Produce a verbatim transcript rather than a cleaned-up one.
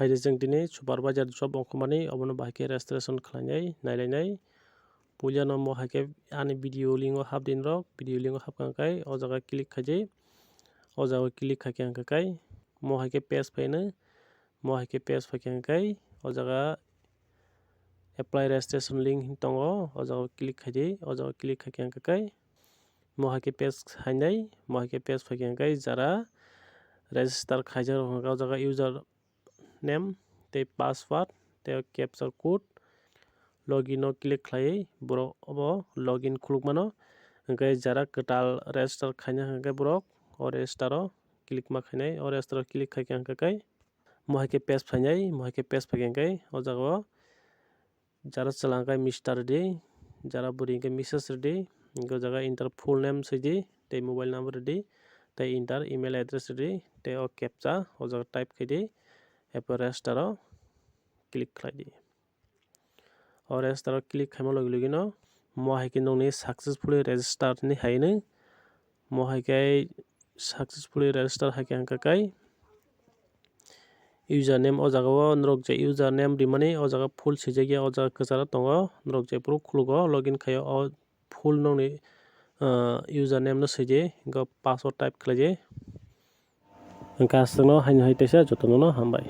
Phaidi chwng tini supervisor job ongkhormani, obono bahai khe registration khlainai, nailainai. Puilano mo hai khe ani video link o hapdi norok, video link o hapkha hwnkhe o jaga click khaidi. O jaga click khaikhe hwnkhe mo hai khe page phaino, mo hai khe page phaikhe hwnkhe o jaga apply registration link hin tongo, o jaga click khaidi. O jaga click khaikhe hwnkhe mo hai khe page hainai, mo hai khe page phaikhe hwnkhe jara register khaijak rok hwnkhe o jaga user name tei password tei captcha code login o click khlaiwi borok obo login khulukmano. Hwnkhe jara kwtal register khaina hwnkhe borok o register o click ma khainai, o register o click khaikhe hwnkhe mo hai khe page phainai, mo hai khe page phaikhe hwnkhe o jaga o jara chwla hwnkhe Mister rwdi, jara bwrwi hwnkhe Missus rwdi, hwnkhe o jaga enter full name swidi tei mobile number rwdi tei enter email address rwdi tei o captcha o jaga type khaidi, abo register o click khlaidi. O register o click khaima logi logino mo hai khe nokni successfully registered hinwi haino. Mo hai khe successfully register hai khe hwnkhe kai username o jaga o norok je username rimani o jaga full swijak ya, o jaga kwcharo tongo, norok jephuru khulugo login khaio o full nokni, ah, username no swidi, hwnkhe password type khlaidi. Hwnkhe aswkno haino hai teisa jotono no hambai.